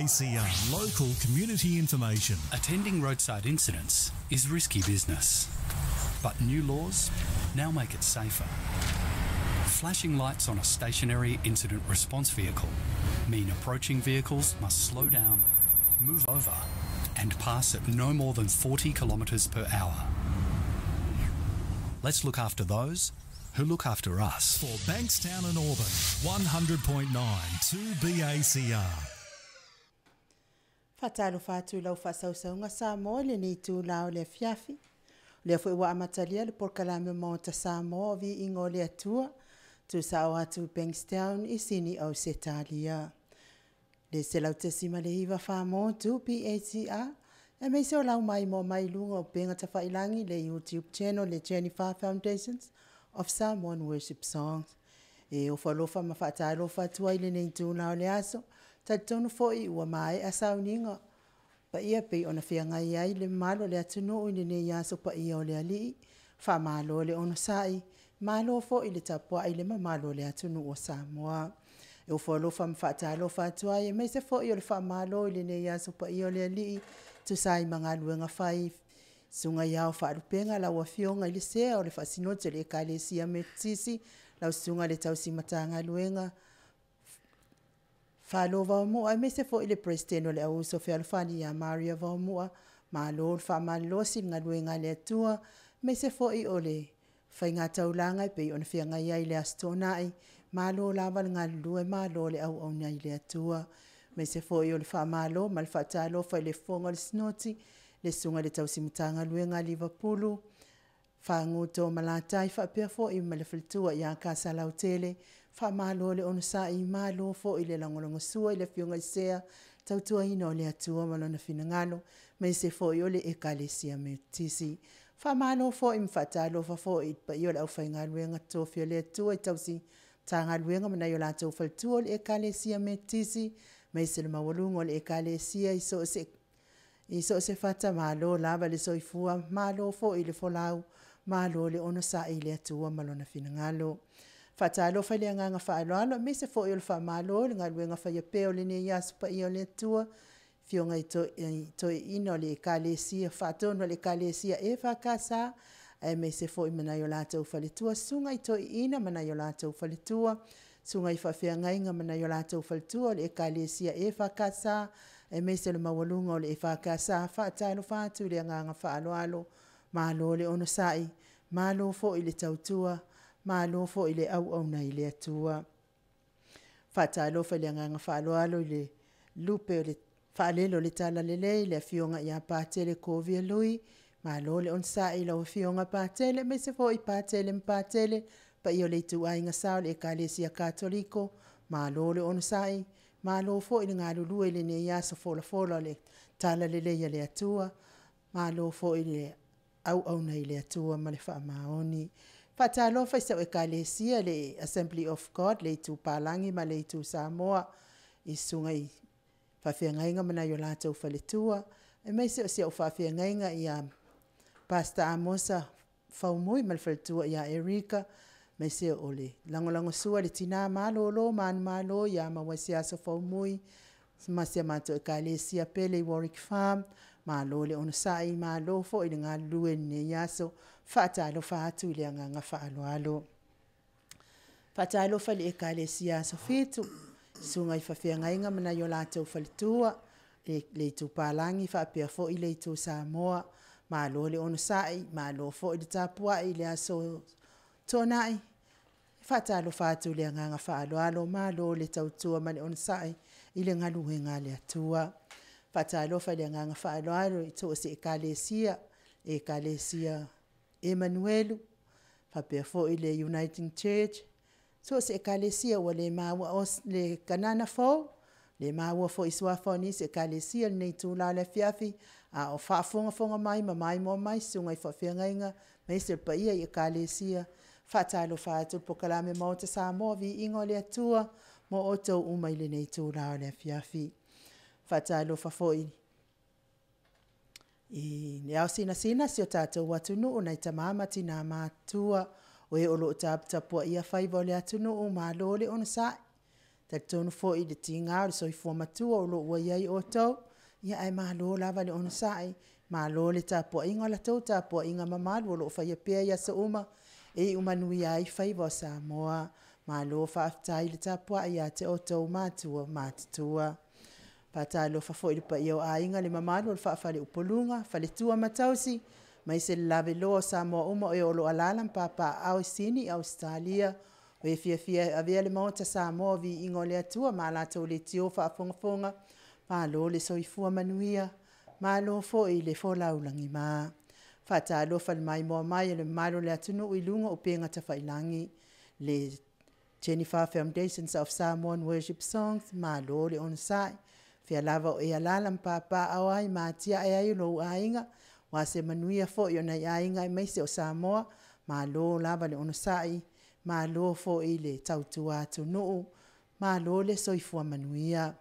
2BACR, local community information. Attending roadside incidents is risky business, but new laws now make it safer. Flashing lights on a stationary incident response vehicle mean approaching vehicles must slow down, move over, and pass at no more than 40 kilometres per hour. Let's look after those who look after us. For Bankstown and Auburn, 100.9 2BACR. Faatalofa atu i lau faasausauga Samoa i lenei itula o le afiafi. O lea foi ua amatalia le polokalame Maota Samoa o Viiga o le Atua, tuusao atu i Bankstown i Sini Ausetalia. Le 100.9 Fāmotu PACR, aemaise o lau maimoa mai i luga o upega tafailagi le YouTube channel le Jennifer Foundations of Samoan Worship Songs. E ofo alofa ma faatalofa atu ai lenei itula o le aso. Talitonu foi ua maea sauniga paia pei ona feagai ai le mamalu o le atunuu i lenei aso paia o le Alii. Faamalo le onosai, malo foi le tapuai i le mamalu o le atunuu o Samoa. E ofo alofa ma faatalofa atu ai, aemaise foi o le faamalo i lenei aso paia o le Alii, tusa ai ma galuega fai, susuga i Ao Faalupega, lau Afioga i le Sea o le Faasinoti o le Ekalesia Metotisi, lau Susuga i le Tausi Matagaluega Falo Vaomua, aemaise foi le Peresetene o le Auuso Fealofani ia Maria Vaomua. Malo le faamalolosi i le galuega a le Atua, aemaise foi o le faigataulaga e pei ona feagai ai i le Aso Toonai. Malo lava le galulue, malo le auauna i le Atua. Aemaise foi o le faamalo ma le faatalofa i le fofoga o le Sinoti, le Susuga i le Tausi Matagaluega a Livapulu, Faguto Malatai faapea foi ma le faletua ia Kasalautele. Faamalo le onosai, malo foi le lagolagosua i le Afioga i le Sea, tautuaina o le Atua ma lona finagalo, aemaise foi o le Ekalesia Metotisi. Faamalo foi ma faatalofa foi i le paia o le aufaigaluega totofi a le Atua i tausi Matagaluega ma nai o latou faletua o le Ekalesia Metotisi, aemaise le maualuga o le Ekalesia i so o se fata, malo lava le soifua, malo foi le folau, malo le onosai i le Atua ma lona finagalo. Faatalofa i le agaga faaaloalo aemaise foi o le faamalo i le galuega faia pea o lenei aso paia o le Atua, afioga i toeaiina o le Ekalesia Faatonu a le Ekalesia EFKS, aemaise foi ma nai o latou faletua, susuga i toeaiina ma nai o latou faletua, susuga i faafeagaiga ma nai o latou faletua o le Ekalesia EFKS, aemaise le maualuga o le EFKS. Faatalofa atu i le agaga faaaloalo, malo le onosai, malo foi le tautua, malo foi le auauna i le Atua. Faatalofa i le agaga faaaloalo i le lupe o le faalele o le Talalelei, le Afioga ia Patele Kovia Lui, malo le onosai i lau Afioga Patele, aemaise foi Patele ma Patele, paia o le ituaiga sa o le Ekalesia Katoliko, malo le onosai, malo foi le galulue i lenei aso folafola o le Talalelei a le Atua, malo foi le auauna i le Atua ma le faamaoni. Faatalofa i sau Ekalesia le Assembly of God, le Itu Palagi ma le Itu Samoa, i susuga i faafeagaiga ma nai o latou faletua, aemaise o si au faafeagaiga ia Pastor Amosa Faumui ma le faletua ia Erika, aemaise o le lagolagosua i le tina malolo manumalo ia Mauaisiaso Faumui, ma si a matou Ekalesia pele i Warwick Farm. Malo le onosai, malo foi le galulue i lenei aso. Faatalofa atu i le agaga faaaloalo. Faatalofa i le Ekalesia Aso Fitu, susuga i faafeagaiga ma nai o latou faletua, le Itu Palagi faapea foi le Itu Samoa. Malo le onosai, malo foi le tapuai i le aso Toonai. Faatalofa atu i le agaga faaaloalo, malo le tautua ma le onosai i le galuega a le Atua. Faatalofa i le agaga faaaloalo i so o se Ekalesia, Ekalesia Emanuelu, faapea foi le Uniting Church, so o se Ekalesia ua le maua le Kanana Fou, le maua foi i suafa o nisi Ekalesia i lenei itula o le afiafi, a o faafogafoga mai ma maimoa mai susuga i faafeagaiga, aemaise le paia i Ekalesia. Faatalofa atu le Polokalame Maota Samoa, Viiga o le Atua mo outou uma i lenei itula o le afiafi. Faatalofa foi i le ao sinasina si o tatou atunuu, nai tama ma tina matutua, o e o lo o taputapuaia faiva o le atunuu, malo le onosai. Talitonu foi i le tiga o le soifua matua o lo o ua i ai outou, ia ae malo lava le onosai, malo le tapuaiga. O la outou tapuaiga mamalu o lo o faia pea i aso uma e iu manuia ai faiva o Samoa. Malo faafetai le tapuai ia te outou matua matutua. Faatalofa foi i le paia o aiga, le mamalu o le faa-faleupoluga, faletua ma tausi, aemaise le lavaloa o Samoa uma o e o lo o alaala ma papaaao i Sini, Ausetalia, o e fiafia e avea le Maota o Samoa i viiga o le Atua ma a latou leitio faafogafoga, malo le soifua manuia, malo foi le folau lagima. Faatalofa i le maimoa mai a le mamalu o le atunuu i luga o upega tafailagi, le Jennifer Foundation of Samoa Worship Songs, malo le onosai. O fea lava o e alaala ma papaaao ai ma atiae ai lou aiga, aua se manuia foi o nai aiga aemaise o Samoa, malo lava le onosai, malo foi le tautua atunuu, malo le soifua manuia.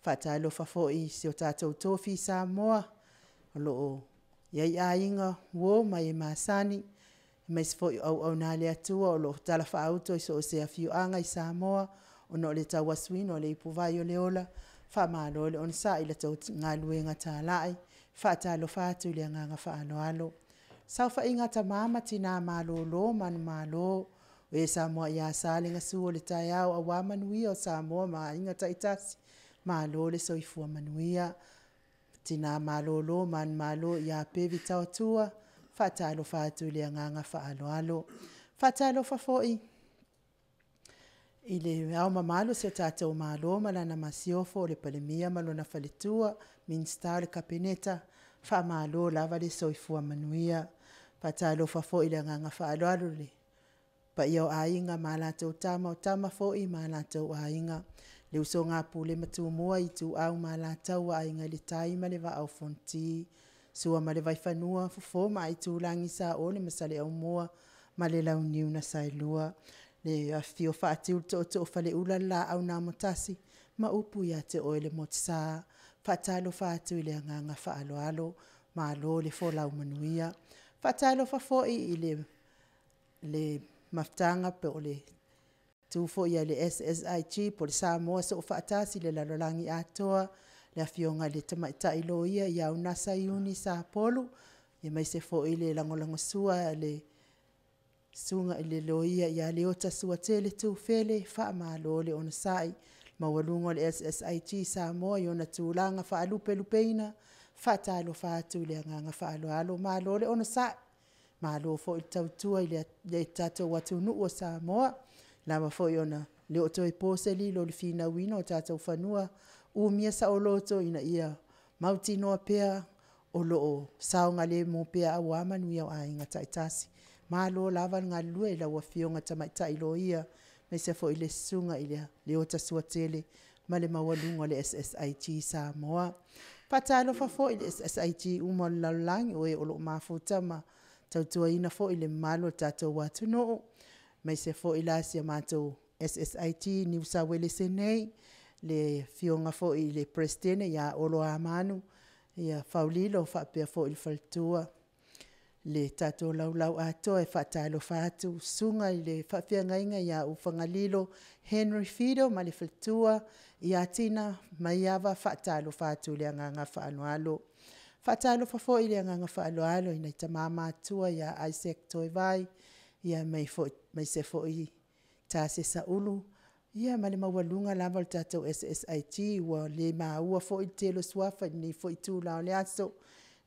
Faatalofa foi i si o tatou tofi Samoa o lo o i ai aiga, uo ma e masani, aemaise foi o auauna a le Atua o lo o talafaauto i so o se afioaga i Samoa ona o le tauasuina o le ipuvai o le ola. Faamalo le onosai i la outou galuega talai. Faatalofa atu i le agaga faaaloalo. Saofaiga a tama ma tina malolo manumalo, o e samoa ia sa le gasu o le taeao aua manuia o Samoa ma aiga taitasi, malo le soifua manuia. Tina malolo manumalo ia Bev Taotua, faatalofa atu i le agaga faaaloalo. Faatalofa foi i le Ao Mamalu o si o tatou Malo ma lana Masiofo, le Palemia ma lona faletua, Minisita o le Kapeneta, faamalo lava le soifua manuia. Faatalofa foi i le agaga faaaloalo i le paia o Aiga ma latou Tama, o Tama foi ma latou Aiga, le usoga a Pule ma Tumua, Ituau ma Alataua, Aiga i le Tai ma le Vaa o Fonoti, Sua ma le Vaifanua, Fofo ma Aitulagi, Saole ma Saleaaumua ma le Launiu na Saelua. Le afifio o Fatiu ma Tootoo o Faleula le Laau na Amotasi ma upu ia te oe le Motusa. Faatalofa atu i le agaga faaaloalo, malo le folau manuia. Faatalofa foi i le mafutaga po o le tu foi a le SSIG po o le Samoa Soofaatasi i le lalolagi atoa, le afioga i le Tamaitai Loia ia Unasa Iuni Sapolu, aemaise foi le lagolagosua a le Susuga i le Loia ia Leota Suatele Tufele, faamalo le onosai i le maualuga o le SSIG Samoa i ona tulaga faalupelupeina. Faatalofa atu i le agaga faaaloalo, malo le onosai, malo foi le tautua i le tatou atunuu o Samoa. Ua lava foi ona e le o toe po se lilo i le finauina o tatou fanua umia saoloto ina ia mautinoa pea o lo o saogalemu pea aua manuia o aiga taitasi. Malo lava le galulue i lau Afioga i le Tamaitai Loia, aemaise foi le Susuga ia Leota Suatele ma le maualuga o le SSIG Samoa. Faatalofa foi i le SSIG uma o le lalolagi, o e o lo o mafuta ma tautuaina foi le mamalu o le tatou atunuu, aemaise foi la si a matou SSIG i Niu Sa Uelese nei, le Afioga foi i le Peresetene ia Olo Hamanu Faulilo faapea foi le faletua. Le tatou laulau atoa e faatalofa atu, Susuga i le Faafeagaiga ia Ufagalilo Henry Fido ma le faletua ia Tina Maiava, faatalofa atu i le agaga faaaloalo. Faatalofa foi i le agaga faaaloalo i nai tama matutua ia Isaac Toevai aemaise foi Tasesa Ulu, ia ma le maualuga lava o le tatou SSIG ua le maua foi le tele o suafa i lenei foi itula o le aso,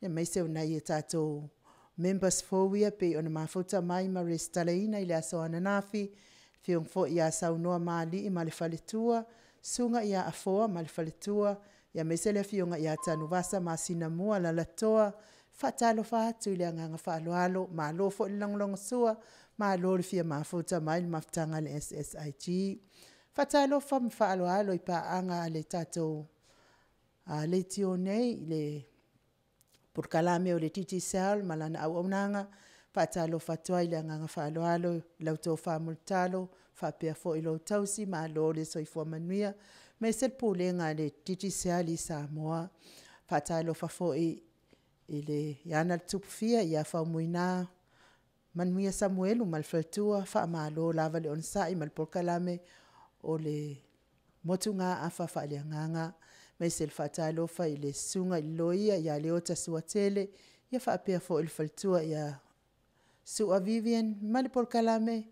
aemaise o nai a tatou members fou ia e pei ona mafuta mai ma resitalaina i le aso ananafi, le afioga foi ia Saunoa Maalii ma le faletua, Susuga ia Afoa ma le faletua, aemaise le afioga ia Tanuvasa Masinamua Lalatoa. Faatalofa atu i le agaga faaaloalo, malo foi le lagolagosua, malo le fia mafuta mai i le mafutaga a le SSIG. Faatalofa ma faaaloalo i paaga a le tatou leitio nei i le polokalame o le Digicel ma lana auaunaga, faatalofa atu ai i le agaga faaaloalo i lau tofa Mulitalo faapea foi lou tausi, malo le soifua manuia, aemaise le Pulega a le Digicel i Samoa. Faatalofa foi ia Analetupufia ia Faumuina Manuia Samuelu ma le faletua, faamalo lava le onosai ma le polokalame o le motugaafa faaleagaga. Aemaise le faatalofa i le susuga i le Loia ia Leota Suatele, ia faapea foi le faletua ia Sua Vivian ma le polokalame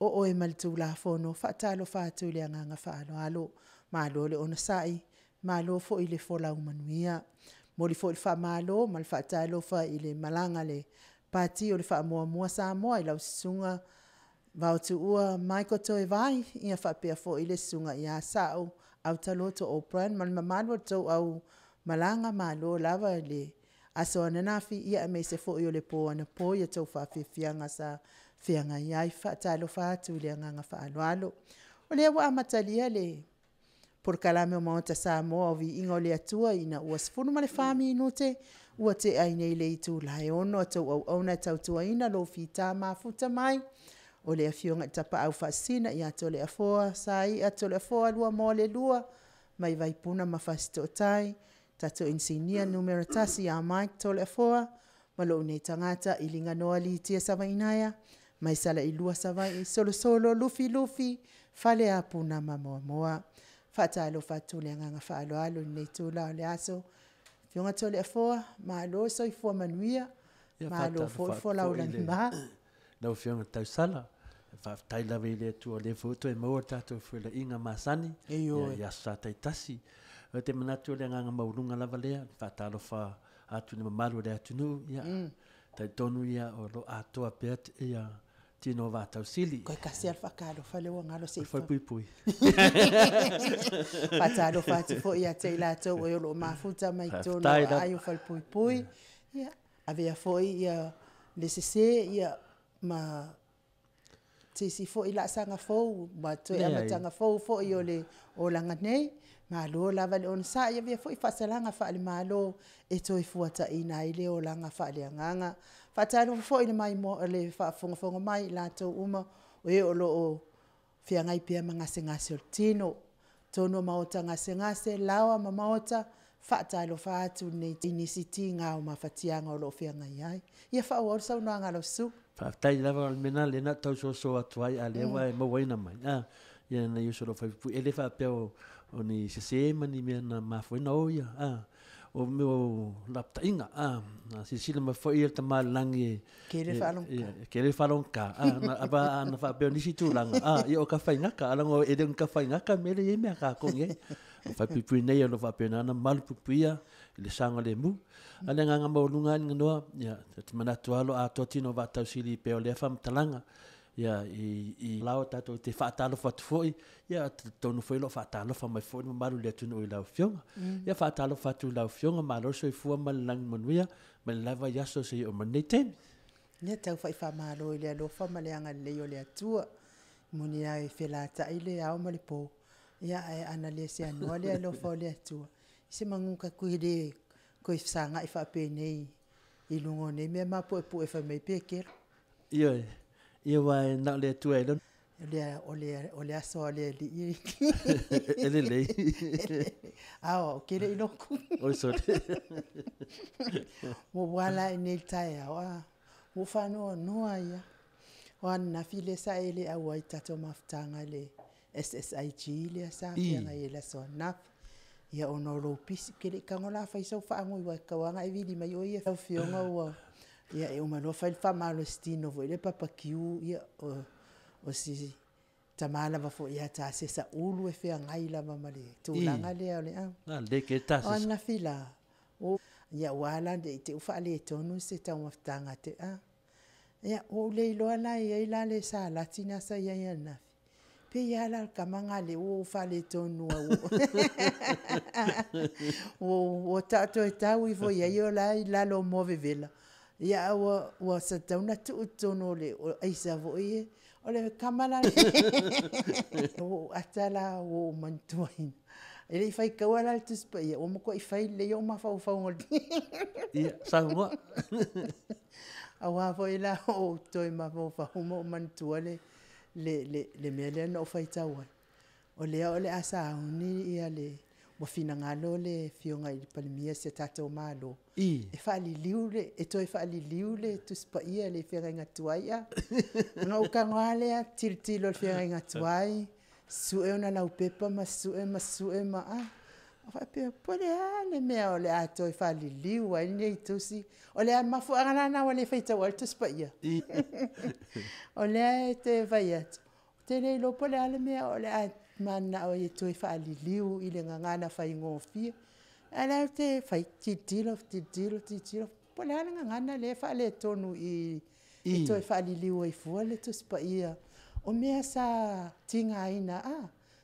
o Oe ma le Tulafono. Faatalofa atu i le agaga faaaloalo, malo le onosai, malo foi le folau manuia. Momoli foi le faamalo ma le faatalofa i le malaga a le Pati o le Faamuamua Samoa i lau Susuga Vaotuua Michael Toevai, ia faapea foi le Susuga ia Sa'o Autaloto Obrand ma le mamalu o le tou aumalaga. Malo lava le aso ananafi aemaise foi o le po anapo i a outou faafiafiaga sa feagai ai. Faatalofa atu i le agaga faaaloalo. O lea ua amatalia le Polokalame o Maota Samoa o Viiga o le Atua ina ua 14 minute ua tea ai nei i le itula e 6:00, a outou auauna e tautuaina lou fita mafuta mai, o le Afioga i le Tapaau Faasisina ia Toleafoa Saia Toleafoa Luamoalelua mai Vaipuna ma Fasitootai, tatou Inisinia Numera 1 ia Mike Toleafoa, ma lou nei tagata Iliganoa Lee Tia Savaiinaea mai Salailua Savaii, Solosolo Lufilufi Faleapu-na ma Moamoa. Faatalofa atu i le agaga faaaloalo i lenei itula o le aso. Afioga Toleafoa, malo le soifua manuia, malo foi le folau lagima. Lau Afioga Tausala, faafetai lava i le Atua o lea foi ua toe maua le tatou feulaiga masani i aso sa taitasi. Ou te manatu o le agaga maualuga lava lea, le faatalofa atu i le mamalu o le atunuu, ia, talitonu ia o lo o atoa pea ia tino o Vatausili. Koe kasi a le faatalofa lea ua galo se i Falepuipui. Faatalofa atu foi ia te i latou o lo o mafuta mai totonu o aai o Falepuipui. Ia, avea foi ia le sese ia ma se isi foi laasaga fou ma toe amataga fou foi o le olaga nei. Malo lava le onosai, avea foi faasalaga faale-Malo e toe fuataina ai le olaga faaleagaga. Faatalofa foi i le maimoa le faafogafoga mai i latou uma o e o lo o feagai pea ma gasegase o le tino, totonu o maota gasegase, laoa ma maota, faatalofa atu i nisi tiga o mafatiaga o lo o feagai ai. Ia faaauau le saunoaga a lau susuga. Faafetai lava, o le mea lena lea na tau soso atu ai, a o lea ua e mauaina mai, a, ia nai uso o lo o faipuipui. E le faapea o ni sese ma ni mea na mafua ai ona o ia, a, o mea o lapataiga, a, a silasila mai foi le Tama i le lagi e tele faalogogata. Tele faalogogata, a, ana faapea o nisi tulaga, a, ia o tafaigata, ae leaga e le o ni tafaigata mea lea e i ai mea a tatou nei. O falepuipui nei o lo o faapena ona malupuipuia i le saogalemu. A o le agaga maualuga lava Liganoa, ia, ou te manatu lava o lo o atoa tino o Vatausili pei o lea faamatalaga, ia, i lao tatou te faatalofa atu foi, ia, talitonu foi o lo o faatalofa mai foi le mamalu o le atunuu i lau Afioga. Ia faatalofa atu i lau Afioga, malo le soifua ma le lagi manuia, mai le lava i aso seia oo mai lenei taimi. Ia tau fai faamalo i le alofa ma le agalelei o le Atua. E moni lava e felatai le ao ma le po, ia ae ana le seanoa le alofa o le Atua, se manu ta te le toe fesagai faapenei i luga o nei mea mapuepue fai mai Petelo. Ioe, ia aua e na o le Atua e iloa. O le aso a le Alii e lelei. Ao, ou te le i lotu. Oi sole. Ua ou ala ae nei i le taeao, a, ua ou faanoanoa ai lava. O ananafi lea sa e le auai i le tatou mafutaga i le SSIG lea sa feagai ai i le aso ananafi. Ia ona o lou pisi, ou te le i tago la fai sau faanoi aua e tatau lava ona e vili mai oe ia. Lau Afioga ua, ia e uma loa fai le faamalositino foi lea barbecue, ia o si tama lava foi ia Tasesa Ulu e feagai lava ma le tulaga lea o le a. O ananafi la, ia ua ala la ne i te i ua faaletonu se taumafataga a te a. Ia, ua ou le iloa la e i ai la le salati lena sa i ai ananafi, pei lava la o le tama lena lea ua ou faaletonu ai ua toe tau ifo i ai o la e i lalo o moa vevela, ia ae ua sa tatau ona tuu i totonu o le aisa foi ia. O le tama la ua ou ata la ua ou manatuaina, e le i faitaua la le Tusi Paia, ua matuai fai lelei ou mafaufauga Ia, saunoa. Aua foi la ua ou toe mafaufau ma ou manatua le mea lea na ou faitau ai, o lea o le a sauni le ua finagalo le Afioga i le Palemia o si o tatou Malo e faaliliu le, e toe faaliliu le Tusi Paia i le feagaiga tuai. Ona ou tago lava lea tilotilo i le feagaiga tuai, Su'e ona laupepa ma su'e ma su'e ma a faapea po o le a le mea o le a toe faaliliu ai lenei tusi. O le mafuaaga la lena ua le faitaua ai le Tusi Paia. O lea e te fai atu, ou te le iloa po o le a le mea o le a mananao ai e toe faaliliu i le gagana faigofie. A o lea ou te fai, tilotilo, tilotilo, tilotilo, po o le a le gagana lea e faaletonu i i e toe faaliliu ai fua le Tusi Paia. O mea sa tigaina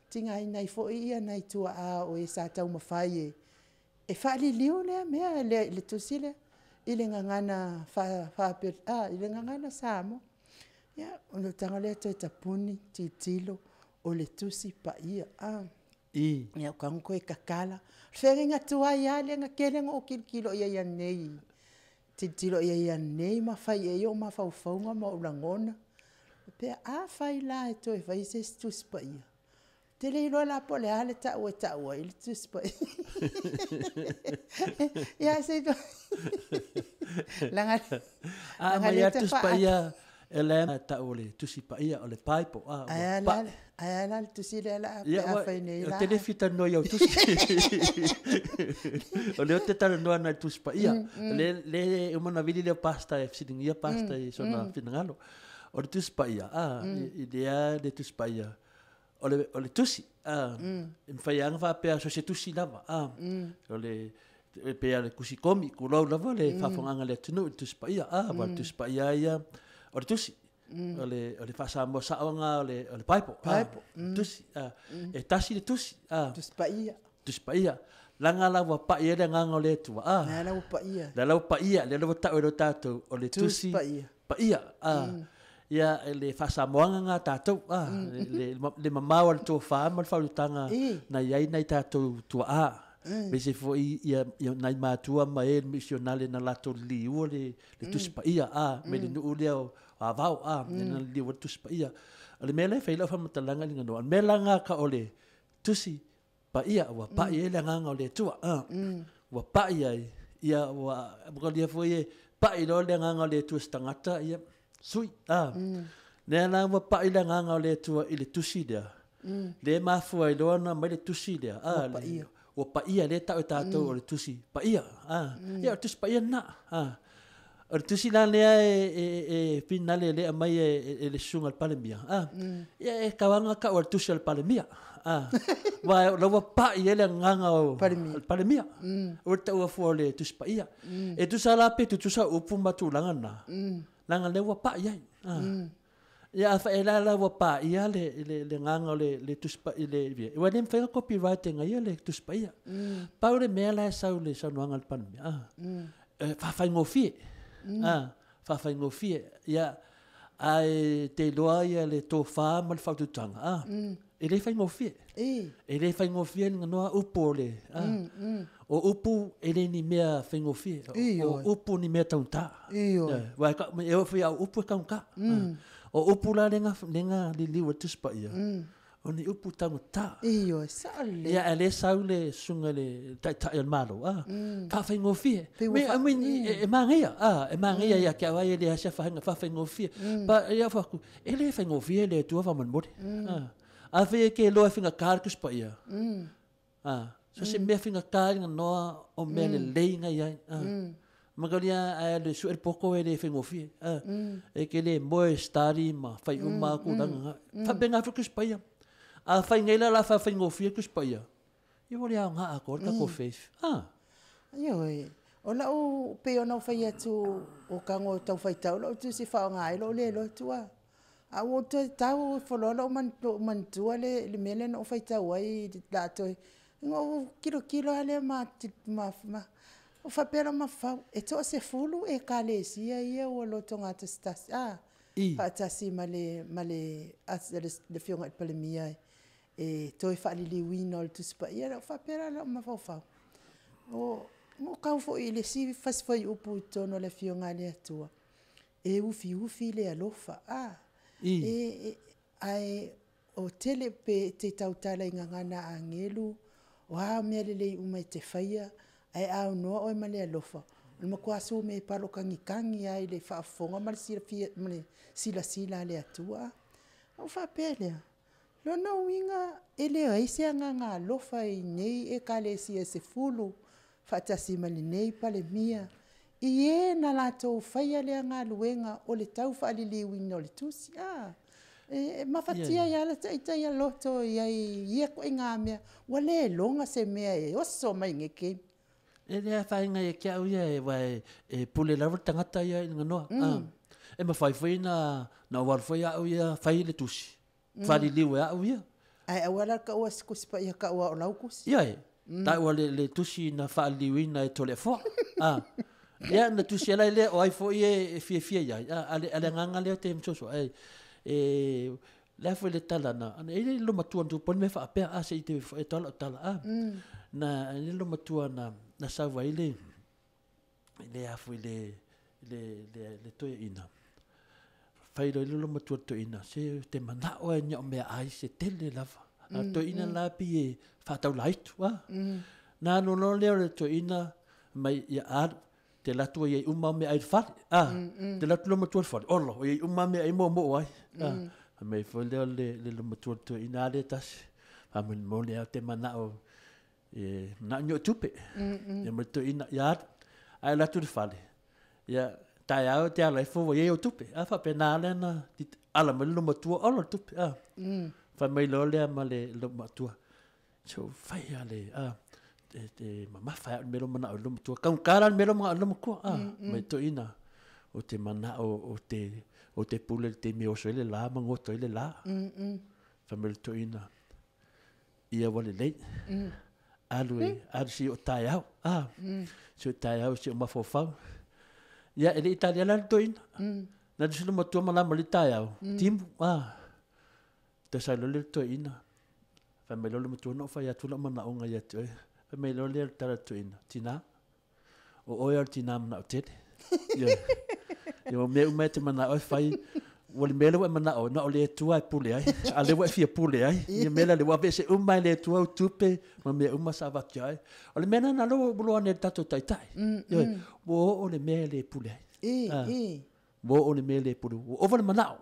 tigaina ai foi nai tuaa o e sa taumafai e faaliliu lea mea le tusi lea i le gagana i le gagana Samoa. Ia ona ou tago lea toe tapuni tilotilo, o le Tusi Paia. Ia ou tago toe tatala, o le feagaiga tuai lava lea na tele ona ou tilotilo i ai ananei, tilotilo i ai ananei ma fai i ai ou mafaufauga ma ou lagona. Faapea, afai la e toe fai se isi Tusi Paia, ou te le iloa la po o le a le tau e tau ai le Tusi Paia. Ia se i leaga A o aumai lea lava e le te Tusi Paia, o la e tau o le Tusi Paia, o le Bible, a Ae ua a la pai. ae a la le tusi lea o le a pe Ia, a ua, fai nei ou la te le fia talanoa i au tusi. O lea ou te talanoa agai i le Tusi Paia. O lea e uma ona vili le pastor e fesiligia pastor i sona finagalo. O le Tusi Paia, a, i lea le Tusi Paia, o le tusi, a, e mafai lava ona faapea so o se tusi lava, a, o le, e pei lava o le tusi komi, tulou lava le faafofogaaga a le atunuu i le Tusi Paia, a, aua o le Tusi Paia lava ia, o le tusi. O le faa-Samoa sao lena o le Bible, a, tusi, a. E tasi le tusi, a. Tusi Paia. Tusi Paia. Leaga la ua pai ai le Agaga o le Atua, a. Lea la ua paia. Lea la ua paia, lea la ua tau e tatou o le Tusi Tusi Paia. Paia, a. Ia, le faa-Samoaga lena a tatou, a, le mamao o le tofa ma le faautautaga na i ai nai tatou tuaa, aemaise foi nai matua ma e misionale na latou liliua le Tusi Paia, a, mai le nuu lea o Avao, a, lea na liliu ai le Tusi Paia. O le mea lea e fai ai lau faamatalaga Liganoa, o le mea la lena e tau o le Tusi Paia, ua pai ai le Agaga o le Atua, a, ua pai ai, ia ua molia foi e pai loa le Agaga o le Atua i se tagata, ia, sui, a. Lea la ua pai le Agaga o le Atua i le tusi lea, lea e mafua ai loa ona aumai le tusi lea, a, ua paia, lea e tau e tatou o le Tusi Paia, a. Ia, o le Tusi Paia lena, a. O le tusi la lea e finale lea e aumai e le susuga i le Palemia, a, ia e tau lava ona tau o le tusi a le Palemia, a. Aua o la ua pai ai le agaga o le Palemia, aua le taua fua o le Tusi Paia. E tusa la pe tutusa upu ma tulaga na, leaga o lea ua pai ai. A. Ia a faapea la ua paia le agaga o le Tusi Paia, aua e le mafai ona copyright e ia le Tusi Paia. Pau le mea la e sau i le saunoaga a le Palemia, a, e faafaigofie, a, faafaigofie. Ia, ae te iloa ia le tofa ma le faautautaga, a, e le faigofie. E le faigofie Liganoa upu o le, a, o upu e le ni mea faigofie. O upu ni mea taugata. Aua e oo foi i au upu e taugata. O upu la lea na liliu ai le Tusi Paia, o ni upu taugata. Ioe, sao lelei. Ia, a o lea e sau le susuga i le Taitai o le Malo, a, faafaigofie. Pei ua I mean, e manaia, a, e manaia ia te au lava ia e leai se afaina, faafaigofie. But ia ou fai atu, e le faigofie le Atua faamolemole. A, afai e te iloa e faigata le Tusi Paia, a, so o se mea faigata Liganoa o mea lelei na i ai. A, mataulia a e alu e sue le poto e le faigofie. A, e te le moe e study ma fai uma lava tulaga na. E faapena foi le Tusi Paia. A fai nei la o le a faafaigofie le Tusi Paia, ia ua le aoga atoa le tatou faith. A. Ioe, o lau, pei ona ou fai atu, o tago e tau faitau lau tusi e faaaoga ai lou le lotu a. A ua ou toe tau ifo loa lou manatua le mea lea na ou faitau ai o le a toe, ona ou tilotilo lava lea ma ou faapea i lou mafaufau, e toa-10 ekalesia ia ua lotogatasitasi a, faatasi ma le Afioga i le Palemia e toe faaliliuina o le Tusi Paia. Ona ou faapea lea i lou mafaufau, na ou tau foi i le isi fasi fuaiupu i totonu o le Afioga a le Atua, e ufiufi le alofa, ae o tele pe te tautala i gagana agelu, o a mea lelei uma e te faia, ae a aunoa oe ma le alofa, o le matua sumepalo tagitagi lava i le faafofoga ma le silafia ma le silasila a le Atua. Ona ou faapea lea, Lona uiga e leai se agaga alofa i nei Ekalesia se 10 faatasi ma lenei Palemia i e na latou faia lea galuega o le taufaaliliuina o le tusi. E mafatia ai lava lata ita ia loto i ai i ia ituaiga mea, ua le iloga se mea e oso mai lenei taimi. E le afaina ia te au ia, aua e pule lava le tagata ia i le ganoa. E mafai foi ona ou alu foi au ia fai le tusi, faaliliu e au ia. Ae aua la le taua o se Tusi Paia, taua o lau tusi. Ioe, taua le tusi na faaliliuina e Toleafoa. Ia na tusi ala lea o ai foi e fiafia i ai, a le agaga lea o te masoasoa. E le a foi le tala na, e i ai le matua na tupu ai le mea faapea, a se i te e toa lau tala, a. Na e i ai le matua na sau ai le a foi le toeaina, fai loa le matua i le toeaina, se ou te manao lava i ni au meaai se tele lava. A o le toeaina la pei e faataulaitu, a. Na alu loa lea o le toeaina mai ia alu, te alu atu ua i ai uma au meaai i le fale, a. Te alu atu le matua i le fale, ola, ua i ai uma lava meaai ma moomoo ai, a. Fai mai foi lea o le matua i le toeaina, a lea e tasi, faamolemole lava ou te manao e manao i ni ou tupe. Ia ma le toeaina, ia alu. Ae alu atu i le fale, ia, taeao e te ala ifo ua i ai ou tupe. A faapena lea na ala mai le matua, ola le tupe. A. Fai mai loa lea ma le matua, se ua fai lava le, a, te mamafa ai le mea lea o manao ai le matua. Taugata la le mea lea o manao ai le matua, a, mai toeaina, ou te manao ou te pule i le taimi e oso ai le la ma goto ai le la. Fai mai le toeaina, ia ua lelei, alu e, alu se i oo taeao, a, se i oo taeao se i ou mafaufau. Ia, e le i talia la le toeaina. Na alu si le matua ma la ma le taeao, timu, a, toe sau loa lea o le toeaina. Fai mai loa le matua, na ou fai atu lau manaoga ia te oe. Fai mai loa lea o le tala a le toeaina, tina, o oe lava o le tina manao tele. Ioe. Ia o mea uma e te manao e fai, ua le mea lea ua e manao ai, na o le Atua e pule ai, a o lea ua e fia pule ai. Ia mea la lea ua aveese uma e le Atua au tupe ma mea uma sa avatu ia oe. O le mea lena lea ua iloa nei e le tatou Taitai. Ioe, ua oo le mea e le pule ai. Ua oo le mea le pule, ua ova le manao.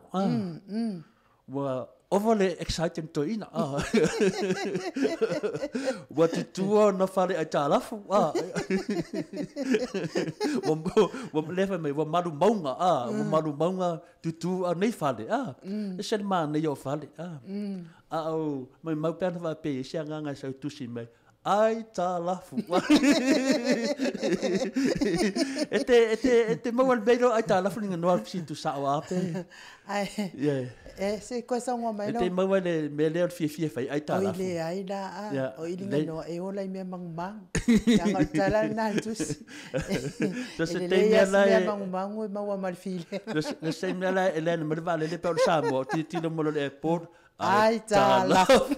Ua ova le excited toeaina. Ua tutua ona fale aitalafu. Ua lea fai mai, ua malu mauga, ua malu mauga tutu a nei fale. E ese le manaia o fale. A o maumau pe ana faapea e i ai se agaga e sau tusi mai, Aitalafu. E te, e te, e te maua le mea i aitalafu ni nganoa si tu sao a pe. Ai. Yeah. E se koe saunoa mai E te maua le mea lea o le fiafia fai aitalafu. Oi leai la a. O i le nganoa e ola i mea magumagu. Leaga o le tala lena a le tusi. E lelei lava si mea magumagu e maua ma le filemu. Le se mea la e land mai le vaalele pe o le Samoa, o tilotilo mai loa i le airport, Ai tā lafu.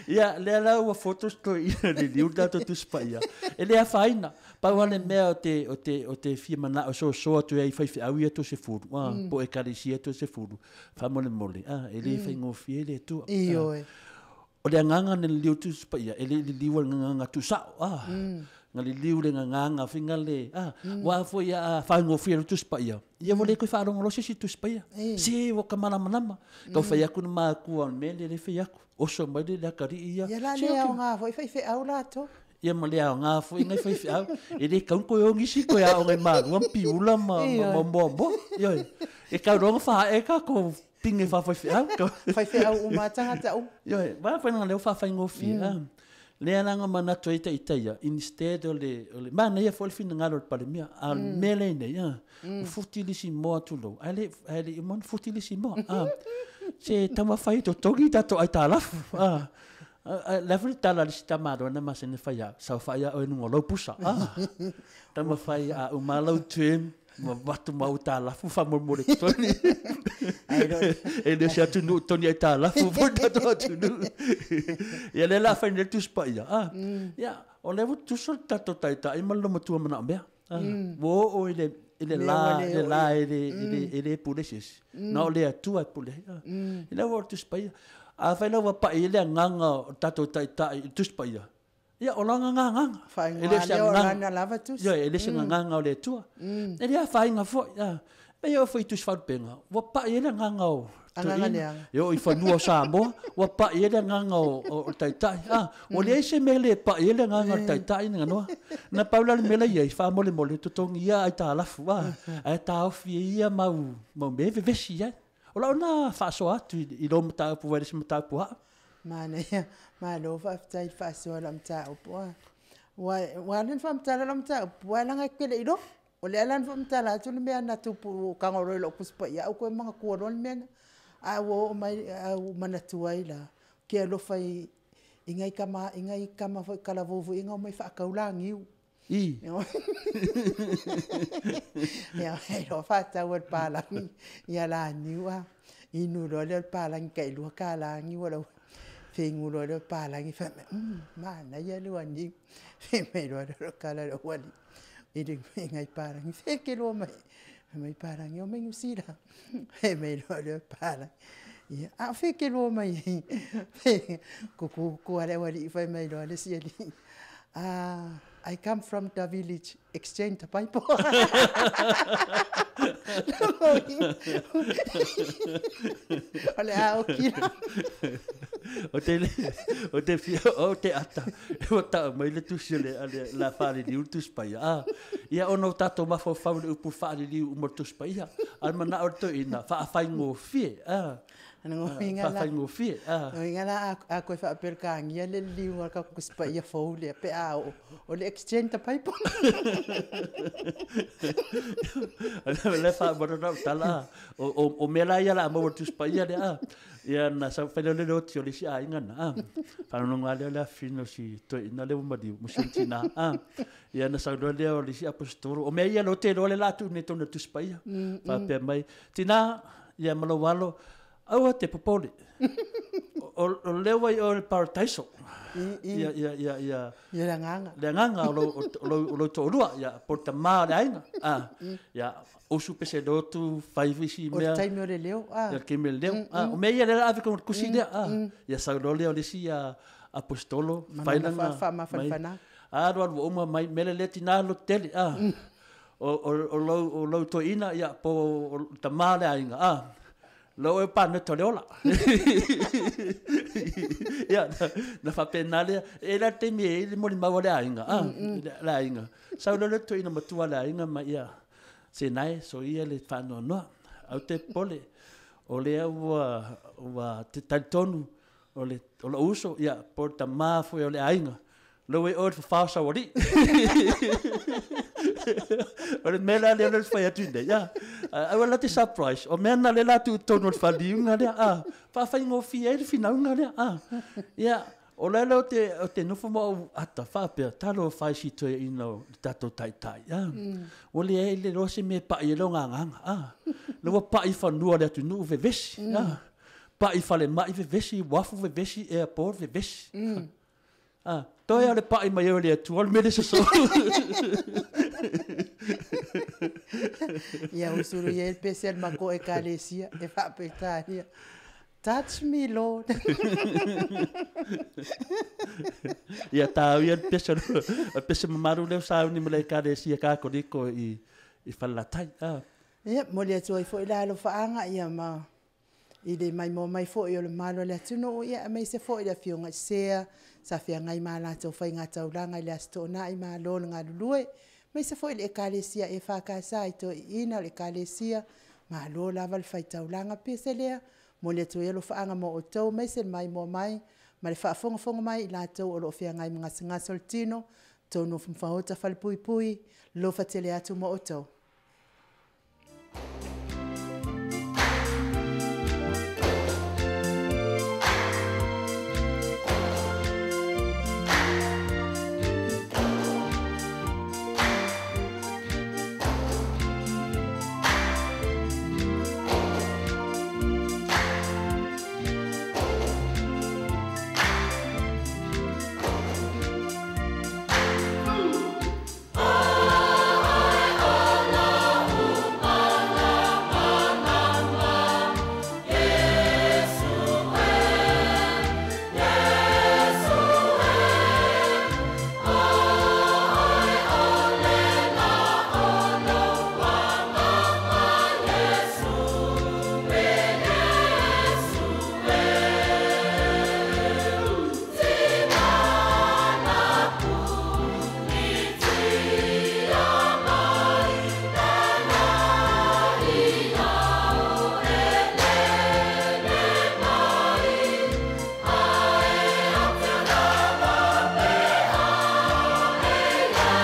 Ia, lea la ua photos toeaina liliu le tatou Tusi Paia. E le afaina. Pau lava le mea o te, o te, o te fia manao e soasoa atu ai i faifeau ia toe sefulu, a, po o ekalesia toe sefulu, faamolemole, a, e le faigofie le Atua. Ioe. O le agaga na liliu Tusi Paia, e le i liliu le gagaga tuusao, a. Na liliu le gagaga faiga le, a, aua foi a faigofie loa le Tusi Paia, ia ua le toe faalogo loa se isi i le Tusi Paia. Se ua ka malamalama. Tau fai atu le matua o le mea lea e fai atu, oso mai le atalii ia. Ia la le aoga foi faifeau latou. Ia ma le aoga foi nai faifeau. E le tatau ona toe o nisi toe aoga i Malua ma Piula ma Moamoa. Ioe. E tau loa ona faaee tatou pine faafaifeau. Faifeau uma lava tagata uma. Ioe, aua foi leaga o lea ua faafaigofie. Lea la na manatu ai ita ia, instead o le, o le, manaia foi le finagalo o le Palemia, a o le mea lea e i nei, ua futi le isi moa tulou, ae le, ae le i uma ona futi le isi moa. Se taumafai e totogi tatou aitalafu. O le a foi le tala a le isi tamaloa na masani ona fai ia au, saofai lava oe i luga o lau pusa. Taumafai a uma lau term, ma avatu ma au aitalafu faamolemole totogi. E le o se atunuu totogi aitalafu foi le tatou atunuu. Ia lea o le a fai nei le Tusi Paia. Ia, o lea ua tutusa le tatou Taitai ma le loomatua manaomea. Ua oo i le i le la, le la e le, e le, e le pule se isi. Na o le Atua e pule ai. I lea ua oo i le Tusi Paia. Afai la ua pai ai le agaga o le tatou Taitai i le Tusi Paia, ia, o lana gagaga. E le o se agaga. Lava tusi. Ioe, e le o se gagaga o le Atua. E le afaina foi. E pei e oo foi i Tusi Faalupega, ua pai ai le agaga o Agaga leaga. E oo i fanua o Samoa, ua pa'i ai le agaga o le Taitai. A, ua leai se mea e le pa'i ai le agaga o le Taitai Ganoa. Na pau la le mea la e i ai, faamolemole, totogi ia aitalafu, a, ae taofi ai ia mau, mau mea e vevesi ai. O lau lena faasoa atu i lou mataupu aua e le o se mataupu a au. Manaia, malo faafetai i le faasoa i lau mataupu. Ua ala ona faamatala lau mataupu, aua leaga e te le i logo. O lea la na faamatala atu le mea na tupu ua ou tago loa i lou Tusi Paia ou toe manatua loa le mea lena. Ae ua oo mai ua ou manatua ai la, ou te alofa i nai tama foi talavou foi nei na omai faatau laniu. E omai loa faatau e le papalagi ia laniu, inu loa lea o le papalagi tai $2 niu o le feinu loa lea o le papalagi fai mai, umm manaia le niu. Fai mai loa lea o le tala a le aualii i nai papalagi, fea e te iloa mai ai? Fai mai papalagi, e omai Niu Sila. Fai mai loa lea o papalagi, ia a o fea e te iloa mai ai? Tutu tutu lava le aualii fai mai loa le isi alii, I come from the village, exchange the bible. O le a oki la. O te le, o te fia, o te ata, e ua tau mai le tusi o le, a le, la faaliliu le Tusi Paia. A, ia ona o tatou mafaufau i le upu faaliliu uma o le Tusi Paia, a o le manao o le toeaina, faafaigofie, a, faafaigofie, a. Lona uiga la a toe faa-Peretania le liliuga o le tatou Tusi Paia fou lea pe a oo, o le exchange the Bible. O lea e faamanatu lau tala, a, o mea la ia o le a maua i le Tusi Paia lea, a. Ia na sau fai lea o le leoti o le isi aiga na, a. Faalogologo lava lea o le afafine o si toeaina lea ua maliu ma si ona tina, a. Ia ona sau loa lea o le isi aposetolo. O mea ia lea ou te iloa lea o le a tuu nei i totonu o le Tusi Paia. Faapea mai, tina, ia ma lou alo, aua te popole. O lea ua i o i le parataiso. Ia, ia, ia, ia. Ia le agaga. Le agaga o lou toalua, ia, po o le tama o le aiga. A, ia, usu pese lotu, fai foi isi mea. O le taimi o le leo. A. Ia, le taimi o le leo. A, o mea ia lea o le a ave i totonu o le tusi lea. A, ia sau loa lea o le isi aposetolo, fai lana. Faamafanafanaga. Alu alu ua uma mai, mele lea tina lototele. A, o lou toeaina, ia, po o le tama o le aiga. A, Lou e paneta o le ola. Ia, na faapena lea. E la le taimi e i ai le molimau a le aiga, a, le aiga. Sau loa le toeaina matua a le aiga ma ia, se nae, soia le faanoanoa. Aua te popole, o lea ua, ua te talitonu o le, o lou uso, ia, po o le tama foi o le aiga, lou e oe le fafao saualii. O le mea la lea o lea ou te fai atu nei, a, aua la te surprise, o mea na lea o le a tuu i totonu o le faaliuga lea, a, faafaigofie ai le finauga lea, a. Ia, o le ala ou te nofo ma ou ata faapea, talofa e i si toeaina o le tatou taitai, a. Ua leai le iloa se mea e pai ai lona agaga, a. La ua pai i fanua o le atunuu vevesi, a. Pai i falemai vevesi, uafu vevesi, airport vevesi. A, toe o le pai mai o le Atua o le mea le sosoo. Ia usulu ia le pese a le matou ekalesia e faapetania. Touch me Lord. Ia tāu ia le pese, o le pese mamalu lea o sauni ma le ekalesia Kakoliko i, i Falelatai. Ah. Ia, momoli atu ai foi le alofaaga ia ma I le maimoa mai foi o le mamalu o le atunuu, ia aemaise foi le Afioga i Sea sa feagai ma a latou faigataulaga i le Aso Toonai, malo le galulue. Aemaise foi le Ekalesia EFKS i Toeaiina o le Ekalesia, malo lava le fai taulaga. Pei o se lea, momoli atu ai alofaaga mo outou aemaise le maimoa mai ma le faafogafoga mai a i latou o lo o feagai ma gasegase o le tino, totonu o maota falepuipui, alofa tele atu mo outou.